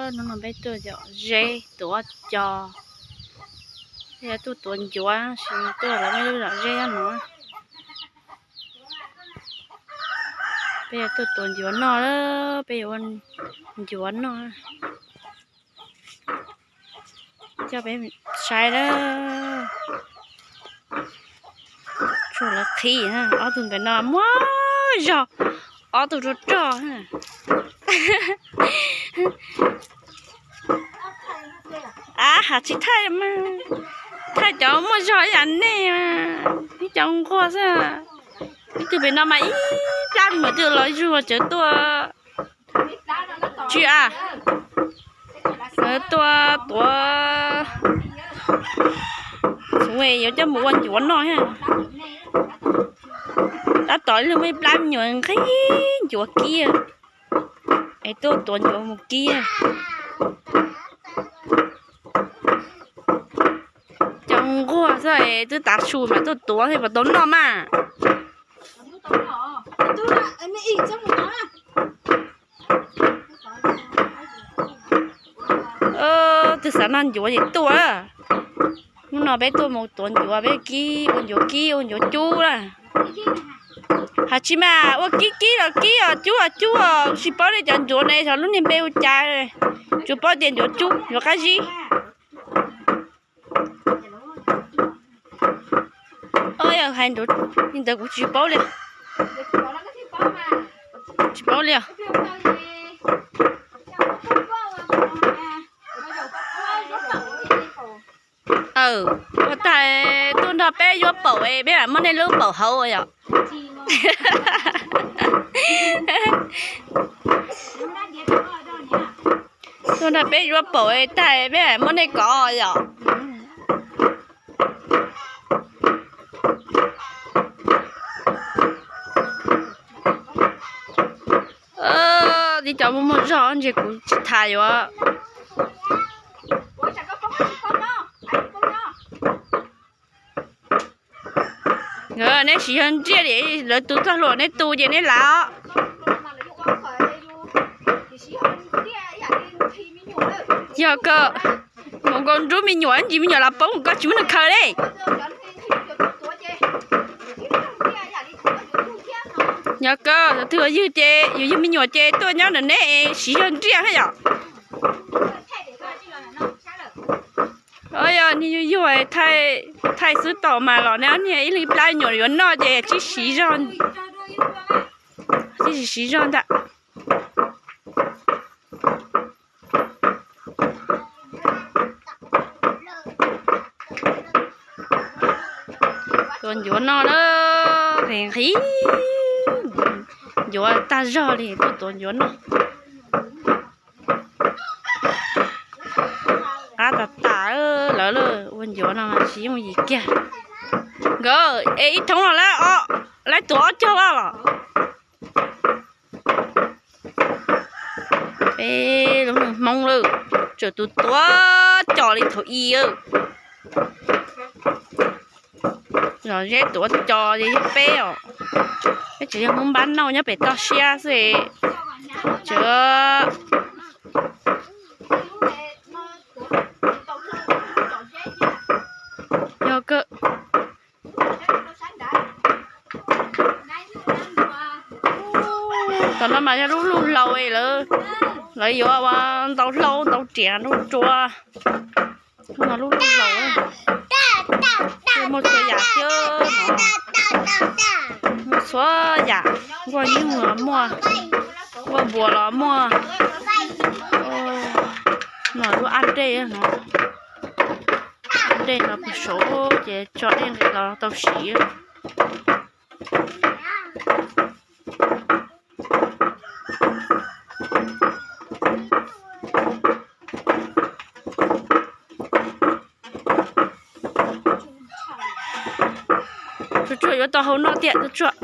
Hnub no peb tuaj zom zeb tuav cos, peb yuav tuaj tuav ncuav, sis tuaj lawv muaj ib lub zom zeb no. Peb yuav tuaj tuav ncuav noj, peb yuav ua ncuav noj. Coj peb saib na, tsuas lawv qhib na, ob tug ntawm no muaj zog, ob tug rog rog. A, has tsis thaij mas, thaij cov muaj zog ib yam nej, ib cov nquag xwb. Ib tug pem no mas ib plab me nyuam twb los zuj zus tsawv tuaj. Tsis a, tuaj tuav txhuv yuav coj mus ua ncuav noj thiab. Tab tom ib leeg muaj ib plab me nyuam nqhis ncuav kib, es tuaj tuav ncuav mus kib. Cov nquag xwb es twb tav su mas tuaj tuav thiaj puas tau noj mas. Twb xav noj ncuav ces tuaj. Hnub no peb tuaj mus tuav ncuav, peb kib, ua ncuav kib ua ncuav cub na. Has tsis mas ua kib kib los kib os, cub los cub os, tsis paub li cov ncuav ne xyov lub niag npe ua cas, tsuas paub tias ncuav cub ncuav qab zib. Yog hais li ntawd kuv tsis paub li, tsis paub li. Aw, ua tag tuaj nrog peb yuav paum es peb mam muab nej lub paum hauv yom. Tuaj nrog peb yuav paum es tag peb mam muab nej kov yom. Tib cov muaj muaj zog ntsis kuv tsis tham yuav. Nkawd neb siv zog ntiaj li lawv tus txoj hlua neb tu ces neb lav os. Yog kawg, mus nkaus nrub me nyuam ntsis me nyuam los poob koj tsis muab nws khaws li. Yog kawg, twg yuav ywg ces yus yug me nyuam ces tuaj nyob ntawm neb siv zog ntiaj thiab yom. Yog niag yuag yuag thaij xwb tau mas los neb niag ib leeg plab nyuam yuav noj ces tsis siv zog, tsis siv zog ntag. Tuaj ncuav noj na, nqhis nqhis ncuav tag zog li tuaj tuav ncuav noj. Qab tas tas lawv ua ncuav no mas tsis yooj yim kiag. Nkawd es ib thoob no lawv tuav ob cog los. Peb lub neej Hmoob lawm, tseem tus tuav cos li thaum i. Zom zeb tuav cos ces yog peb os. Peb tsis yog Hmoob npab nauj nyob pem toj siab xwb. Tseem yog kawg. Tom no mas yog lub luj laus lawv, lawv yuav ua ntau hlau ntau riam ntau tsua. Lub no lub luj laus, muaj txhua yam thiab no, muaj txhua yam, nkuaj nyuj los muaj, nkuaj npua los muaj. No lub ab dej no, ab dej no puag saud ces tso dej nqis los tau siv. Tsuag tsuag yuav tau hau noj tiag tsuag tsuag.